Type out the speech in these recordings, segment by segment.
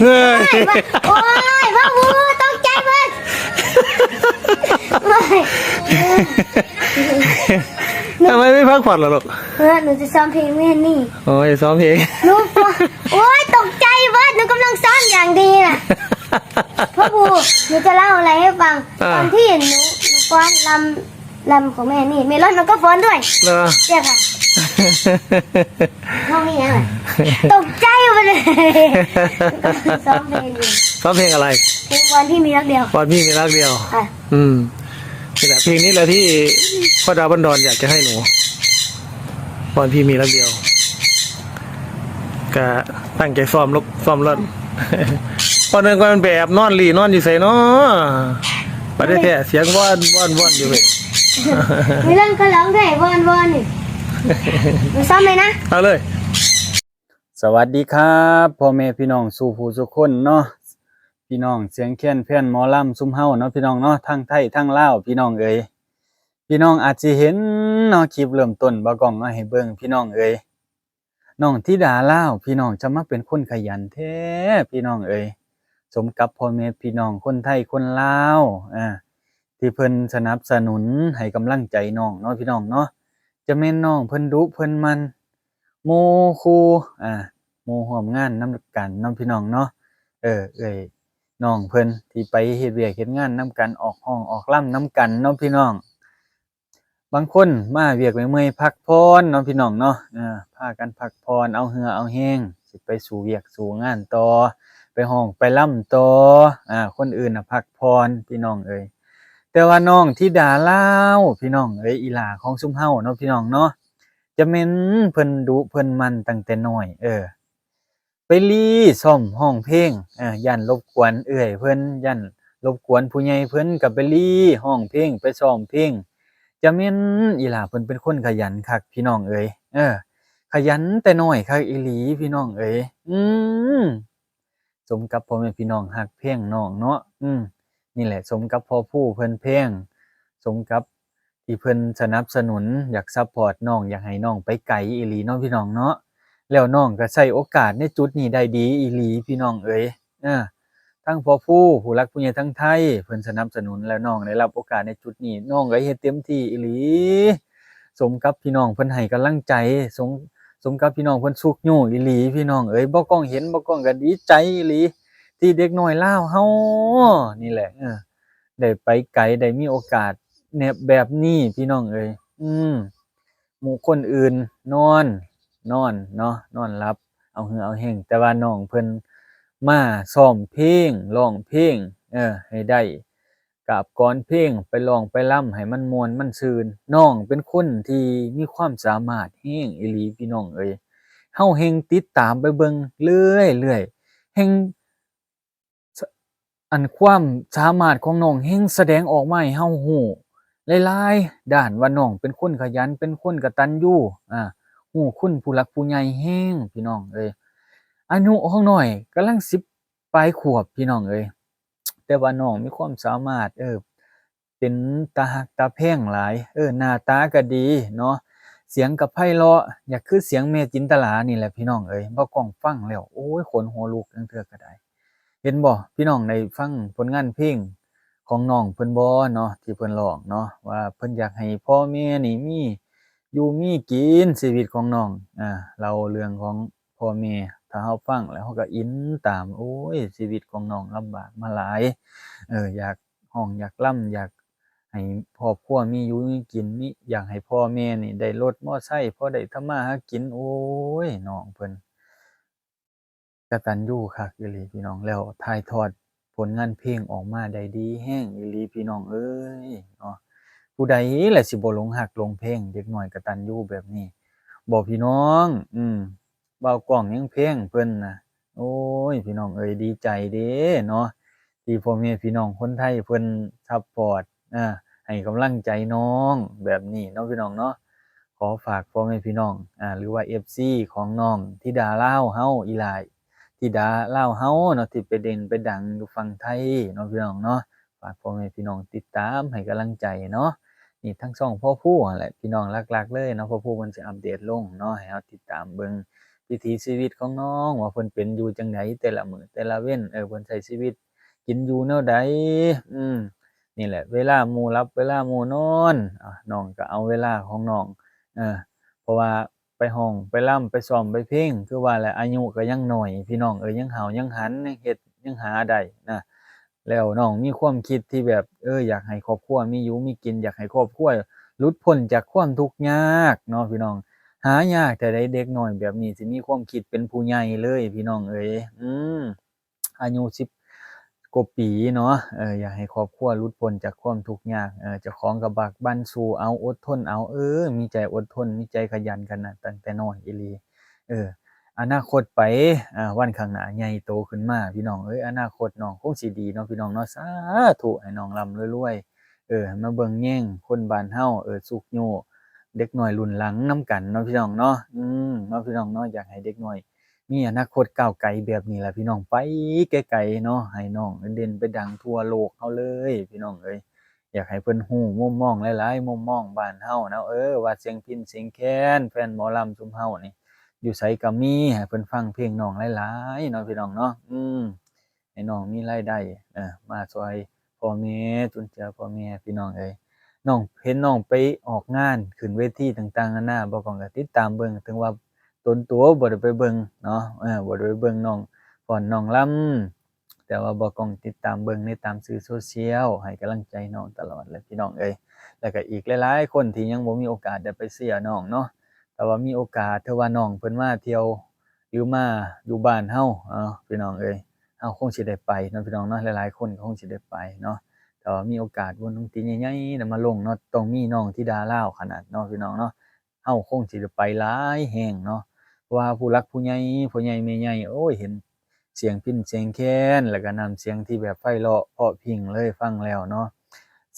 ເຮີ້ຍ ໂອ້ຍ ວ່າ ໂອ້ຍ ຕົກໃຈເບິດ ໂອ້ຍ ທຳໄມໄມ່ພັກຜ່ອນລະລູກ? ເອີ ໜູຈະຊ້ອມເພງແມ່ນນີ້. ໂອ້ຍ ຊ້ອມເພງ ໜູ ໂອ້ຍ ຕົກໃຈເບິດ ໜູກຳລັງຊ້ອມຢ່າງດີນະ. ພໍ່ຜູ້ ໜູຈະເລົ່າອະໄລໃຫ້ຟັງ. ອ່າ ຕອນທີ່ໜູ ໜູຟ້ອນລຳ ລຳຂອງແມ່ນີ້ ເມລອນມັນກໍຟ້ອນດ້ວຍ. ເຫຼືອ ເຈົ້າຄ່ະ ຮ້ອງອີ່ຫຍັງລະ? ຕົກໃຈໝົດເລີຍ. ຊ້ອມເພງຢູ່. ຊ້ອມເພງອະໄລ? ເພງວັນທີ່ມີຮັກດຽວ. ວັນທີ່ມີຮັກດຽວ. ອ່ະ ອືມ ນີ້ແຫຼະ ເພງນີ້ແຫຼະທີ່ພໍ່ດາວບັນດອນຢາກຈະໃຫ້ໜູ ວັນທີ່ມີຮັກດຽວ. ກະຕັ້ງໃຈຊ້ອມລູກ ຊ້ອມໂລດ. ພໍນຶກວ່າມັນໄປແອບນອນຫຼີ່ນອນຢູ່ໃສນໍ ປາດແທ້ໆ ສຽງວອນ ວອນ ວອນຢູ່ເວີຍ. ມີເລື່ອງກໍຮ້ອງໄດ້ ວອນ ວອນນີ້. ມາຊ້ອມເລີຍນະ. ເອົາເລີຍ. ສະຫວັດດີຄັບ ພໍ່ແມ່ພີ່ນ້ອງສູ່ຜູ້ສູ່ຄົນເນາະ, ພີ່ນ້ອງສຽງແຄນແຟນໝໍລຳຊຸມເຮົາເນາະ ພີ່ນ້ອງເນາະ, ທັງໄທທັງລາວ ພີ່ນ້ອງເອີຍ. ພີ່ນ້ອງອາດຊິເຫັນເນາະ ຄລິບເລີ່ມຕົ້ນບ່າວກ້ອງເອົາໃຫ້ເບິ່ງ ພີ່ນ້ອງເອີຍ. ນ້ອງທິດາລາວ ພີ່ນ້ອງ ຈະມາເປັນຄົນຂະຫຍັນແທ້ ພີ່ນ້ອງເອີຍ. ສົມກັບພໍ່ແມ່ພີ່ນ້ອງຄົນໄທຄົນລາວ ອາ ທີ່ເພິ່ນສະໜັບສະໜູນໃຫ້ກຳລັງໃຈນ້ອງເນາະ ພີ່ນ້ອງເນາະ. ຈະແມ່ນນ້ອງເພິ່ນດຸເພິ່ນໝັ່ນ ໝູ່ຄູ່ ອາ ໝູ່ຮ່ວມງານນຳກັນເນາະ ພີ່ນ້ອງເນາະ. ເອີ ເອື້ອຍນ້ອງເພິ່ນທີ່ໄປເຮັດວຽກເຮັດງານນຳກັນ ອອກຮ້ອງອອກລຳນຳກັນເນາະ ພີ່ນ້ອງ. ບາງຄົນມາວຽກເມື່ອຍໆ ພັກຜ່ອນເນາະ ພີ່ນ້ອງເນາະ, ເອີ ພາກັນພັກຜ່ອນ ເອົາເຫື່ອເອົາແຮງ ຊິໄປສູ້ວຽກສູ້ງານຕໍ່ ໄປຮ້ອງໄປລຳຕໍ່. ອາ ຄົນອື່ນນະພັກຜ່ອນ ພີ່ນ້ອງເອີຍ, ແຕ່ວ່ານ້ອງທິດາລາວ ພີ່ນ້ອງເອີຍ ອີ່ຫຼ້າຂອງຊຸມເຮົາເນາະ ພີ່ນ້ອງເນາະ, ຈະແມ່ນເພິ່ນດຸເພິ່ນໝັ່ນຕັ້ງແຕ່ນ້ອຍ ເອີ ໄປລີ້ຊ້ອມຮ້ອງເພງ ເອີ ຢ້ານລົບກວນເອື້ອຍເພິ່ນ ຢ້ານລົບກວນຜູ້ໃຫຍ່ເພິ່ນ ກໍໄປລີ້ຮ້ອງເພງ ໄປຊ້ອມເພງ. ຈະແມ່ນອີ່ຫຼ້າເພິ່ນເປັນຄົນຂະຫຍັນຄັກ ພີ່ນ້ອງເອີຍ, ເອີ ຂະຫຍັນແຕ່ນ້ອຍຄັກອີ່ຫຼີ ພີ່ນ້ອງເອີຍ. ອືມ ສົມກັບພໍ່ແມ່ພີ່ນ້ອງຮັກແພງນ້ອງເນາະ. ອືມ ນີ້ແຫຼະ ສົມກັບພໍ່ຜູ້ເພິ່ນແພງ ສົມກັບ ທີ່ເພິ່ນສະໜັບສະໜູນ ຢາກຊັບພອດນ້ອງ ຢາກໃຫ້ນ້ອງໄປໄກອີ່ຫຼີເນາະ ພີ່ນ້ອງເນາະ. ແລ້ວນ້ອງກໍໃຊ້ໂອກາດໃນຈຸດນີ້ໄດ້ດີອີ່ຫຼີ ພີ່ນ້ອງເອີຍ. ເອີ ທັງພໍ່ຜູ້ ຜູ້ຫຼັກຜູ້ໃຫຍ່ທາງໄທ ເພິ່ນສະໜັບສະໜູນ ແລ້ວນ້ອງໄດ້ຮັບໂອກາດໃນຈຸດນີ້ ນ້ອງກໍເຮັດເຕັມທີ່ອີ່ຫຼີ. ສົມກັບພີ່ນ້ອງເພິ່ນໃຫ້ກຳລັງໃຈ ສົມ ສົມກັບພີ່ນ້ອງເພິ່ນຊຸກຍູ້ອີ່ຫຼີ ພີ່ນ້ອງເອີຍ. ບ່າວກ້ອງເຫັນ ບ່າວກ້ອງກໍດີໃຈອີ່ຫຼີ ທີ່ເດັກນ້ອຍລາວເຮົານີ້ແຫຼະ ເອີ ໄດ້ໄປໄກ ໄດ້ມີໂອກາດແນບແບບນີ້ ພີ່ນ້ອງເອີຍ. ອືມ ໝູ່ຄົນອື່ນນອນ ນອນເນາະ ນອນຫຼັບເອົາເຫື່ອເອົາແຮງ, ແຕ່ວ່ານ້ອງເພິ່ນມາຊ້ອມເພງ ຮ້ອງເພງ ເອີ ໃຫ້ໄດ້ກາບກອນເພງ ໄປຮ້ອງໄປລຳໃຫ້ມັນມ່ວນມັນຊື່ນ. ນ້ອງເປັນຄົນທີ່ມີຄວາມສາມາດແຮງອີ່ຫຼີ ພີ່ນ້ອງເອີຍ. ເຮົາແຮ່ງຕິດຕາມໄປເບິ່ງເລື້ອຍໆ ແຮ່ງ ສະ ອັນຄວາມສາມາດຂອງນ້ອງແຮ່ງສະແດງອອກມາໃຫ້ເຮົາຮູ້ຫຼາຍໆດ້ານ ວ່ານ້ອງເປັນຄົນຂະຫຍັນ ເປັນຄົນກະຕັນຍູ ອາ ຮູ້ຄຸນຜູ້ຫຼັກຜູ້ໃຫຍ່ແຮງ ພີ່ນ້ອງເອີຍ. ອາຍຸຂອງນ້ອງກຳລັງສິບປາຍຂວບ ພີ່ນ້ອງເອີຍ, ແຕ່ວ່ານ້ອງມີຄວາມສາມາດ ເອີ ເປັນຕາຮັກຕາແພງຫຼາຍ ເອີ ໜ້າຕາກະດີເນາະ ສຽງກະໄພເລາະ ຢາກຄືສຽງແມ່ຈິນຕະລານີ້ແຫຼະ ພີ່ນ້ອງເອີຍ. ບ່າວກ້ອງຟັງແລ້ວ ໂອ້ຍ ຂົນຫົວລຸກ ລາງເທື່ອກະໄດ້. ເຫັນບໍ່ ພີ່ນ້ອງໄດ້ຟັງຜົນງານເພງຂອງນ້ອງເພິ່ນບໍ່ເນາະ ທີ່ເພິ່ນຮ້ອງເນາະ ວ່າເພິ່ນຢາກໃຫ້ພໍ່ແມ່ນີ້ມີ ຢູ່ມີກິນ ຊີວິດຂອງນ້ອງ ອາ ເລົ່າເລື່ອງຂອງພໍ່ແມ່ ຖ້າເຮົາຟັງແລ້ວເຮົາກໍອິນຕາມ ໂອ້ຍ ຊີວິດຂອງນ້ອງລຳບາກມາຫຼາຍ ເອີ ຢາກຮ້ອງຢາກລຳ ຢາກໃຫ້ຄອບຄົວມີຢູ່ມີກິນ ມີ ຢາກໃຫ້ພໍ່ແມ່ນີ້ໄດ້ລົດມໍໄຊ ພໍໄດ້ທຳມາຫາກິນ. ໂອ້ຍ ນ້ອງເພິ່ນ ກະຕັນຍູຄັກອີ່ຫຼີພີ່ນ້ອງ ແລ້ວຖ່າຍທອດຜົນງານເພງອອກມາໄດ້ດີແຮງອີ່ຫຼີພີ່ນ້ອງເອີຍເນາະ. ຜູ້ໃດລະຊິບໍ່ຫຼົງຮັກຫຼົງແພງເດັກນ້ອຍກະຕັນຍູແບບນີ້ ບໍ່ພີ່ນ້ອງ? ອືມ ບ່າວກ້ອງຍັງແພງເພິ່ນນະ. ໂອ້ຍ ພີ່ນ້ອງເອີຍ ດີໃຈເດ້ເນາະ ທີ່ພໍ່ແມ່ພີ່ນ້ອງຄົນໄທເພິ່ນຊັບພອດ ອາ ໃຫ້ກຳລັງໃຈນ້ອງແບບນີ້ເນາະພີ່ນ້ອງເນາະ. ຂໍຝາກພໍ່ແມ່ພີ່ນ້ອງ ອາ ຫຼືວ່າເອັຟຊີຂອງນ້ອງທິດາລາວເຮົາ ອີ່ຫຼ້າທິດາລາວເຮົາເນາະ ທີ່ໄປເດັ່ນໄປດັງຢູ່ຝັ່ງໄທເນາະພີ່ນ້ອງເນາະ. ຝາກພໍ່ແມ່ພີ່ນ້ອງຕິດຕາມໃຫ້ກຳລັງໃຈເນາະ. ນີ້ທາງຊ່ອງພໍ່ພູຫັ້ນແຫຼະພີ່ນ້ອງ ຫຼັກໆເລີຍເນາະ. ພໍ່ພູເພິ່ນຊິອັບເດດລົງເນາະ ໃຫ້ເຮົາຕິດຕາມເບິ່ງວິຖີຊີວິດຂອງນ້ອງ ວ່າເພິ່ນເປັນຢູ່ຈັ່ງໃດແຕ່ລະມື້ແຕ່ລະເວັນ ເອີ ເພິ່ນໃຊ້ຊີວິດກິນຢູ່ແນວໃດ. ອືມ ນີ້ແຫຼະ ເວລາໝູ່ຫຼັບ ເວລາໝູ່ນອນ ອາ ນ້ອງກໍເອົາເວລາຂອງນ້ອງ ເອີ ເພາະວ່າໄປຮ້ອງໄປລຳ ໄປຮ້ອມໄປເພງ ຄືວ່າແຫຼະ ອາຍຸກໍຍັງນ້ອຍພີ່ນ້ອງເອີຍ ຍັງຫ້າວຍັງຫັນ ຍັງເຮັດຍັງຫາໄດ້ນະ. ແລ້ວນ້ອງມີຄວາມຄິດທີ່ແບບ ເອີ ຢາກໃຫ້ຄອບຄົວມີຢູ່ມີກິນ ຢາກໃຫ້ຄອບຄົວຫຼຸດພົ້ນຈາກຄວາມທຸກຍາກເນາະພີ່ນ້ອງ. ຫາຍາກແທ້ໃດເດັກນ້ອຍແບບນີ້ຊິມີຄວາມຄິດເປັນຜູ້ໃຫຍ່ເລີຍພີ່ນ້ອງເອີຍ. ອືມ ອາຍຸສິບກວ່າປີເນາະ ເອີ ຢາກໃຫ້ຄອບຄົວຫຼຸດພົ້ນຈາກຄວາມທຸກຍາກ ເອີ ເຈົ້າຂອງກໍບາກບັ່ນສູ້ເອົາ ອົດທົນເອົາ ເອີ ມີໃຈອົດທົນ ມີໃຈຂະຫຍັນຂະໜາດ ຕັ້ງແຕ່ນ້ອຍອີ່ຫຼີ ເອີ ອະນາຄົດໄປ ອາ ວັນຂ້າງໜ້າໃຫຍ່ໂຕຂຶ້ນມາ ພີ່ນ້ອງເອີຍ ອະນາຄົດນ້ອງຄົງຊິດີເນາະ ພີ່ນ້ອງເນາະ. ສາທຸ ໃຫ້ນ້ອງລ່ຳລວຍໆ ເອີ ໃຫ້ມາເບິ່ງແຍງຄົນບ້ານເຮົາ ເອີ ຊຸກຍູ້ເດັກນ້ອຍລຸ້ນຫຼັງນຳກັນເນາະ ພີ່ນ້ອງເນາະ. ອືມ ເນາະ ພີ່ນ້ອງເນາະ ຢາກໃຫ້ເດັກນ້ອຍ ມີອະນາຄົດກ້າວໄກແບບນີ້ລະພີ່ນ້ອງ ໄປໄກໆເນາະ ໃຫ້ນ້ອງເດັ່ນໄປດັງທົ່ວໂລກເຮົາເລີຍພີ່ນ້ອງເອີຍ. ຢາກໃຫ້ເພິ່ນຮູ້ມຸມມອງຫຼາຍໆມຸມມອງບ້ານເຮົານະ ເອີ ວ່າສຽງພິນສຽງແຄນ ແຟນໝໍລຳຊຸມເຮົານີ້ ຢູ່ໃສກໍມີ ໃຫ້ເພິ່ນຟັງເພງນ້ອງຫຼາຍໆເນາະ ພີ່ນ້ອງເນາະ. ອືມ ໃຫ້ນ້ອງມີລາຍໄດ້ ເອີ ມາຊ່ອຍພໍ່ແມ່ ຈຸນເຈືອພໍ່ແມ່ ພີ່ນ້ອງເອີຍ. ນ້ອງ ເຫັນນ້ອງໄປອອກງານ ຂຶ້ນເວທີຕ່າງໆນານາ ບ່າວກ້ອງກໍຕິດຕາມເບິ່ງ ເຖິງວ່າຕົນຕົວບໍ່ໄດ້ໄປເບິ່ງເນາະ ເອີ ບໍ່ໄດ້ໄປເບິ່ງນ້ອງຟ້ອນນ້ອງລຳ ແຕ່ວ່າບ່າວກ້ອງຕິດຕາມເບິ່ງໃນຕາມສື່ໂຊຊຽວ ໃຫ້ກຳລັງໃຈນ້ອງຕະຫຼອດແຫຼະ ພີ່ນ້ອງເອີຍ. ແລ້ວກໍອີກຫຼາຍໆຄົນທີ່ຍັງບໍ່ມີໂອກາດໄດ້ໄປເຊຍນ້ອງເນາະ ແຕ່ວ່າມີໂອກາດ ເທື່ອວ່ານ້ອງເພິ່ນມາທ່ຽວ ຫຼືມາຢູ່ບ້ານເຮົາເນາະ ພີ່ນ້ອງເອີຍ ເຮົາຄົງຊິໄດ້ໄປເນາະ ພີ່ນ້ອງເນາະ. ຫຼາຍໆຄົນກໍຄົງຊິໄດ້ໄປເນາະ ຖ້າວ່າມີໂອກາດວົງທີໃຫຍ່ໆນຳມາລົງເນາະ ຕ້ອງມີນ້ອງທິດາລາວຂະໜາດເນາະ ພີ່ນ້ອງເນາະ. ເຮົາຄົງຊິໄດ້ໄປຫຼາຍແຮງເນາະ ເພາະວ່າຜູ້ຫຼັກຜູ້ໃຫຍ່ ພໍ່ໃຫຍ່ແມ່ໃຫຍ່ ໂອ້ຍ ເຫັນສຽງພິນສຽງແຄນ ແລ້ວກໍນ້ຳສຽງທີ່ແບບໄພເລາະເພາະພິ່ງເລີຍ ຟັງແລ້ວເນາະ.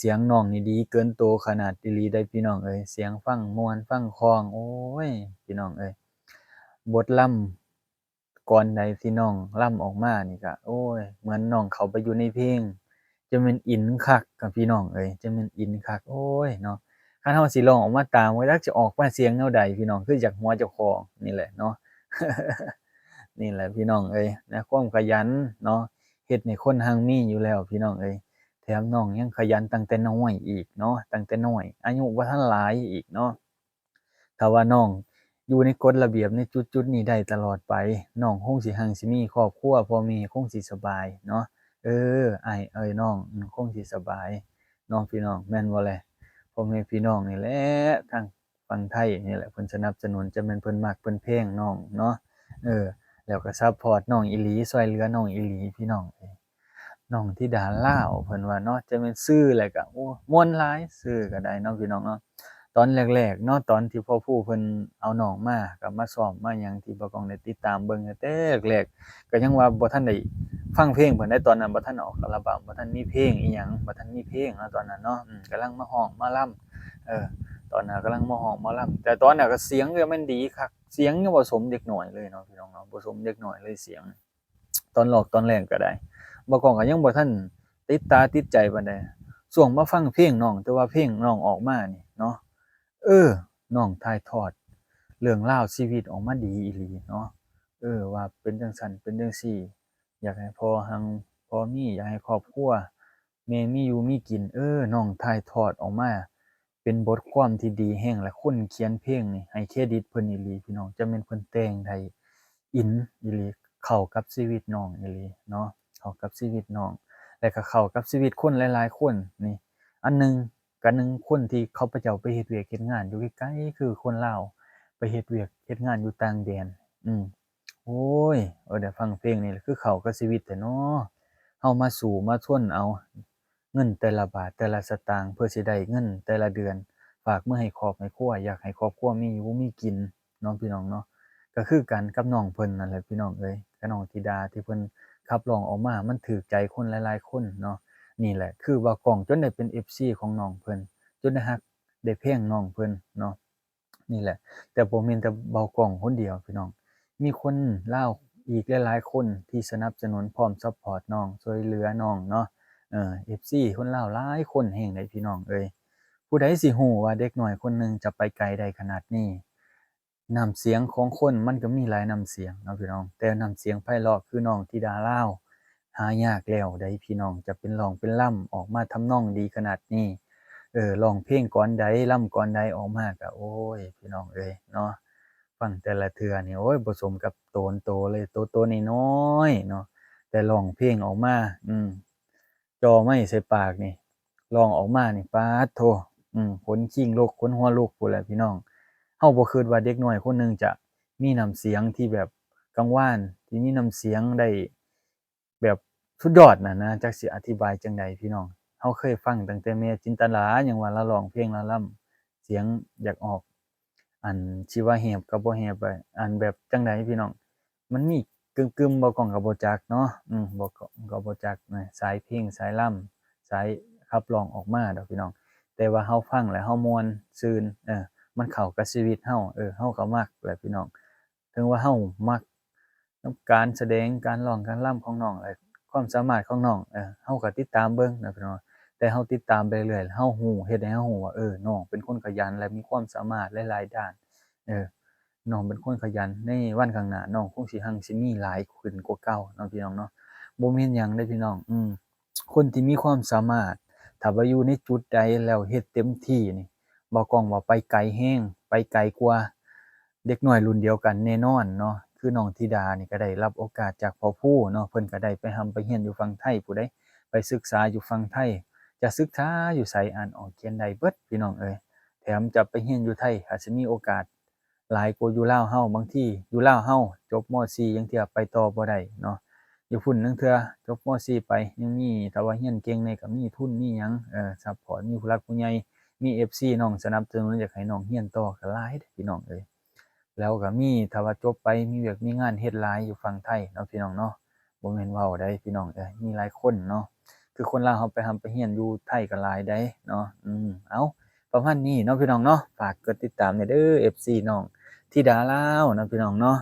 ສຽງນ້ອງນີ້ດີເກີນໂຕຂະໜາດອີ່ຫຼີໄດ໋ ພີ່ນ້ອງເອີຍ ສຽງຟັງມ່ວນຟັງຄ່ອງ ໂອ້ຍ ພີ່ນ້ອງເອີຍ ບົດລຳ ກ່ອນໃດທີ່ນ້ອງລຳອອກມານີ້ກະ ໂອ້ຍ ເໝືອນນ້ອງເຂົ້າໄປຢູ່ໃນເພງ ຈະແມ່ນອິນຄັກກະພີ່ນ້ອງເອີຍ ຈະແມ່ນອິນຄັກ ໂອ້ຍເນາະ. ຄັນເຮົາຊິຮ້ອງອອກມາຕາມ ກໍຈັກຊິອອກມາສຽງແນວໃດ ພີ່ນ້ອງ ຄືຢາກຫົວເຈົ້າຂອງນີ້ແຫຼະເນາະ. ນີ້ແຫຼະພີ່ນ້ອງເອີຍນະ ຄວາມຂະຫຍັນເນາະ ເຮັດໃຫ້ຄົນຮັ່ງມີຢູ່ແລ້ວ ພີ່ນ້ອງເອີຍ. ແຖມນ້ອງຍັງຂະຫຍັນຕັ້ງແຕ່ນ້ອຍອີກເນາະ ຕັ້ງແຕ່ນ້ອຍ ອາຍຸບໍ່ທັນຫຼາຍອີກເນາະ. ຖ້າວ່ານ້ອງຢູ່ໃນກົດລະບຽບໃນຈຸດໆນີ້ໄດ້ຕະຫຼອດໄປ ນ້ອງຄົງຊິຮັ່ງຊິມີຄອບຄົວ ພໍ່ແມ່ຄົງຊິສະບາຍເນາະ. ເອີ ອ້າຍເອີຍ ນ້ອງ ອືມ ຄົງຊິສະບາຍເນາະ ພີ່ນ້ອງ ແມ່ນບໍ່ແລະ? ພໍ່ແມ່ພີ່ນ້ອງນີ້ແຫຼະ ທາງຝັ່ງໄທນີ້ແຫຼະ ເພິ່ນສະໜັບສະໜູນ ຈະແມ່ນເພິ່ນມັກເພິ່ນແພງນ້ອງເນາະ ເອີ ແລ້ວກໍຊັບພອດນ້ອງອີ່ຫຼີ ຊ່ວຍເຫຼືອນ້ອງອີ່ຫຼີ ພີ່ນ້ອງເອີຍ. ນ້ອງທິດາລາວເພິ່ນວ່າເນາະ ຈະແມ່ນຊື່ແລ້ວກະ ໂອ້ ມ່ວນຫຼາຍ ຊື່ກໍໄດ້ເນາະ ພີ່ນ້ອງເນາະ. ຕອນແລກໆເນາະ ຕອນທີ່ພໍ່ພູເພິ່ນເອົານ້ອງມາ ກໍມາຊ້ອມມາຫຍັງ ທີ່ບ່າວກ້ອງໄດ້ຕິດຕາມເບິ່ງແຕ່ແລກໆ ກໍຍັງວ່າບໍ່ທັນໄດ້ຟັງເພງເພິ່ນໃດ໋ ຕອນນັ້ນບໍ່ທັນອອກອັລະບັມ ບໍ່ທັນມີເພງອີ່ຫຍັງ ບໍ່ທັນມີເພງເນາະ ຕອນນັ້ນເນາະ ອືມ ກຳລັງມາຮ້ອງມາລຳ ເອີ ຕອນນັ້ນກຳລັງມາຮ້ອງມາລຳ ແຕ່ຕອນນັ້ນກໍສຽງກໍແມ່ນດີຄັກ ສຽງຍັງບໍ່ສົມເດັກນ້ອຍເລີຍເນາະ ພີ່ນ້ອງເນາະ ບໍ່ສົມເດັກນ້ອຍເລີຍສຽງ. ຕອນລອກຕອນແລກກໍໄດ້ ບ່າວກ້ອງກໍຍັງບໍ່ທັນຕິດຕາຕິດໃຈປານໃດ ຊ່ວງມາຟັງເພງນ້ອງ ແຕ່ວ່າເພງນ້ອງອອກມານີ້ເນາະ ເອີ ນ້ອງຖ່າຍທອດເລື່ອງລາວຊີວິດອອກມາດີອີ່ຫຼີເນາະ ເອີ ວ່າເປັນຈັ່ງຊັ້ນເປັນຈັ່ງຊີ້ ຢາກໃຫ້ພໍ່ຮັ່ງພໍ່ມີ ຢາກໃຫ້ຄອບຄົວ ແມ່ມີຢູ່ມີກິນ ເອີ ນ້ອງຖ່າຍທອດອອກມາເປັນບົດຄວາມທີ່ດີແຮງ ແລະ ຄົນຂຽນເພງນີ້ໃຫ້ເຄຣດິດເພິ່ນອີ່ຫຼີ ພີ່ນ້ອງ ຈະແມ່ນເພິ່ນແຕ່ງໄດ້ອິນອີ່ຫຼີ ເຂົ້າກັບຊີວິດນ້ອງອີ່ຫຼີເນາະ ເຂົ້າກັບຊີວິດນ້ອງ ແລະ ກໍເຂົ້າກັບຊີວິດຄົນຫຼາຍໆຄົນນີ້ ອັນໜຶ່ງ ກະໜຶ່ງຄົນທີ່ເຂົາພະເຈົ້າໄປເຮັດວຽກເຮັດງານຢູ່ໄກໆ ຄືຄົນລາວໄປເຮັດວຽກເຮັດງານຢູ່ຕ່າງແດນ ອືມ ໂອ້ຍ ເອີ ໄດ້ຟັງເພງນີ້ລະ ຄືເຂົ້າກັບຊີວິດແທ້ເນາະ ເຮົາມາສູ້ມາທົນເອົາເງິນແຕ່ລະບາດແຕ່ລະສະຕາງ ເພື່ອຊິໄດ້ເງິນແຕ່ລະເດືອນ ຝາກເມືອໃຫ້ຄອບໃຫ້ຄົວ ຢາກໃຫ້ຄອບຄົວມີຢູ່ມີກິນເນາະ ພີ່ນ້ອງເນາະ. ກໍຄືກັນກັບນ້ອງເພິ່ນນັ້ນແຫຼະ ພີ່ນ້ອງເອີຍ ກັບນ້ອງທິດາທີ່ເພິ່ນ ຂັບຮ້ອງອອກມາ ມັນຖືກໃຈຄົນຫຼາຍໆຄົນເນາະ. ນີ້ແຫຼະ ຄືບ່າວກ້ອງຈົນໄດ້ເປັນເອັຟຊີຂອງນ້ອງເພິ່ນ ຈົນໄດ້ຮັກໄດ້ແພງນ້ອງເພິ່ນເນາະ. ນີ້ແຫຼະ ແຕ່ບໍ່ແມ່ນແຕ່ບ່າວກ້ອງຄົນດຽວພີ່ນ້ອງ ມີຄົນລາວອີກຫຼາຍໆຄົນທີ່ສະໜັບສະໜູນ ພ້ອມຊັບພອດນ້ອງ ຊ່ວຍເຫຼືອນ້ອງເນາະ. ເອີ ເອັຟຊີຄົນລາວຫຼາຍຄົນແຮງໃດ໋ພີ່ນ້ອງເອີຍ. ຜູ້ໃດຊິຮູ້ວ່າເດັກນ້ອຍຄົນໜຶ່ງຈະໄປໄກໄດ້ຂະໜາດນີ້. ນ້ຳສຽງຂອງຄົນມັນກໍມີຫຼາຍນ້ຳສຽງເນາະພີ່ນ້ອງ ແຕ່ນ້ຳສຽງໄພເລາະຄືນ້ອງທິດາລາວ ຫາຍາກແລ້ວໃດ໋ພີ່ນ້ອງ ຈະເປັນຮ້ອງເປັນລຳອອກມາທຳນອງດີຂະໜາດນີ້. ເອີ ຮ້ອງເພງກ່ອນໃດ ລຳກ່ອນໃດອອກມາກໍ ໂອ້ຍ ພີ່ນ້ອງເອີຍເນາະ ຟັງແຕ່ລະເທື່ອນີ້ ໂອ້ຍ ບໍ່ສົມກັບໂຕນໂຕເລີຍ ໂຕ ໂຕນ້ອຍໆເນາະ ແຕ່ຮ້ອງເພງອອກມາ ອືມ ຈ່ອໄມໃສ່ປາກນີ້ ຮ້ອງອອກມານີ້ ປາດໂທ້ ອືມ ຂົນຄີງລຸກ ຂົນຫົວລຸກພຸ້ນແຫຼະພີ່ນ້ອງ. ເຮົາບໍ່ຄິດວ່າເດັກນ້ອຍຄົນໜຶ່ງຈະມີນ້ຳສຽງທີ່ແບບກັງວານ ທີ່ມີນ້ຳສຽງໄດ້ແບບສຸດຍອດນັ້ນນະ ຈັກຊິອະທິບາຍຈັ່ງໃດພີ່ນ້ອງ. ເຮົາເຄີຍຟັງຕັ້ງແຕ່ແມ່ຈິນຕະລາ ຍັງວ່າລາວຮ້ອງເພງລາວລຳ ສຽງຢາກອອກ ອັນ ຊິວ່າແຫບກໍບໍ່ແຫບ ອັນ ແບບຈັ່ງໃດພີ່ນ້ອງ ມັນມີກຶ່ມໆ ບ່າວກ້ອງກໍບໍ່ຈັກເນາະ ອືມ ບ່າວກ້ອງກໍບໍ່ຈັກນະ ສາຍເພງ ສາຍລຳ ສາຍຂັບຮ້ອງອອກມາດອກພີ່ນ້ອງ. ແຕ່ວ່າເຮົາຟັງແລ້ວເຮົາມ່ວນຊື່ນ ເອີ ມັນເຂົ້າກັບຊີວິດເຮົາ ເອີ ເຮົາກໍມັກແຫຼະພີ່ນ້ອງ. ເຖິງວ່າເຮົາມັກນຳການສະແດງ ການຮ້ອງ ການລຳຂອງນ້ອງ ແລະ ຄວາມສາມາດຂອງນ້ອງ ເອີ ເຮົາກໍຕິດຕາມເບິ່ງນະພີ່ນ້ອງ. ແຕ່ເຮົາຕິດຕາມໄປເລື້ອຍ ເຮົາຮູ້ ເຮັດໃຫ້ເຮົາຮູ້ວ່າ ເອີ ນ້ອງເປັນຄົນຂະຫຍັນ ແລະ ມີຄວາມສາມາດຫຼາຍໆດ້ານ ເອີ ນ້ອງເປັນຄົນຂະຫຍັນ ໃນວັນຂ້າງໜ້ານ້ອງຄົງຊິຮັ່ງຊິມີຫຼາຍຂຶ້ນກວ່າເກົ່າເນາະພີ່ນ້ອງເນາະ. ບໍ່ແມ່ນຫຍັງເດ້ພີ່ນ້ອງ ອືມ ຄົນທີ່ມີຄວາມສາມາດ ຖ້າວ່າຢູ່ໃນຈຸດໃດແລ້ວເຮັດເຕັມທີ່ນີ້ ບ່າວກ້ອງວ່າໄປໄກແຮງ ໄປໄກກວ່າເດັກນ້ອຍລຸ້ນດຽວກັນແນ່ນອນເນາະ. ຄືນ້ອງທິດານີ້ກໍໄດ້ຮັບໂອກາດຈາກພໍ່ພູເນາະ ເພິ່ນກໍໄດ້ໄປຮ່ຳໄປຮຽນຢູ່ຝັ່ງໄທພຸ້ນໃດ໋ ໄປສຶກສາຢູ່ຝັ່ງໄທ ຈະສຶກສາຢູ່ໃສ ອ່ານອອກຂຽນໄດ້ເບິດພີ່ນ້ອງເອີຍ. ແຖມຈະໄປຮຽນຢູ່ໄທ ອາດຊິມີໂອກາດ ຫຼາຍກວ່າຢູ່ລາວເຮົາ. ບາງທີຢູ່ລາວເຮົາຈົບ ມ.ສີ່ ຍັງເທື່ອໄປຕໍ່ບໍ່ໄດ້ເນາະ ຢູ່ພຸ້ນລາງເທື່ອຈົບ ມ.ສີ່ ໄປຍັງມີ ຖ້າວ່າຮຽນເກັ່ງແດ່ກໍມີທຶນມີຫຍັງ ເອີ ຊັບພອດ ມີຜູ້ຫຼັກຜູ້ໃຫຍ່ ມີເອັຟຊີນ້ອງສະໜັບສະໜູນ ຢາກໃຫ້ນ້ອງຮຽນຕໍ່ກໍຫຼາຍເດ້ພີ່ນ້ອງເອີຍ. ແລ້ວກໍມີ ຖ້າວ່າຈົບໄປມີວຽກມີງານເຮັດຫຼາຍຢູ່ຝັ່ງໄທເນາະພີ່ນ້ອງເນາະ ບໍ່ແມ່ນເວົ້າໃດ໋ພີ່ນ້ອງເອີຍ ມີຫຼາຍຄົນເນາະ. ຄືຄົນລາວເຮົາໄປຮ່ຳໄປຮຽນຢູ່ໄທກໍຫຼາຍໃດ໋ເນາະ ອືມ ເອົ້າ ປະມານນີ້ເນາະພີ່ນ້ອງເນາະ. ຝາກກົດຕິດຕາມແດ່ເດີ ເອັຟຊີ ນ້ອງທິດາລາວເນາະພີ່ນ້ອງເນາະ.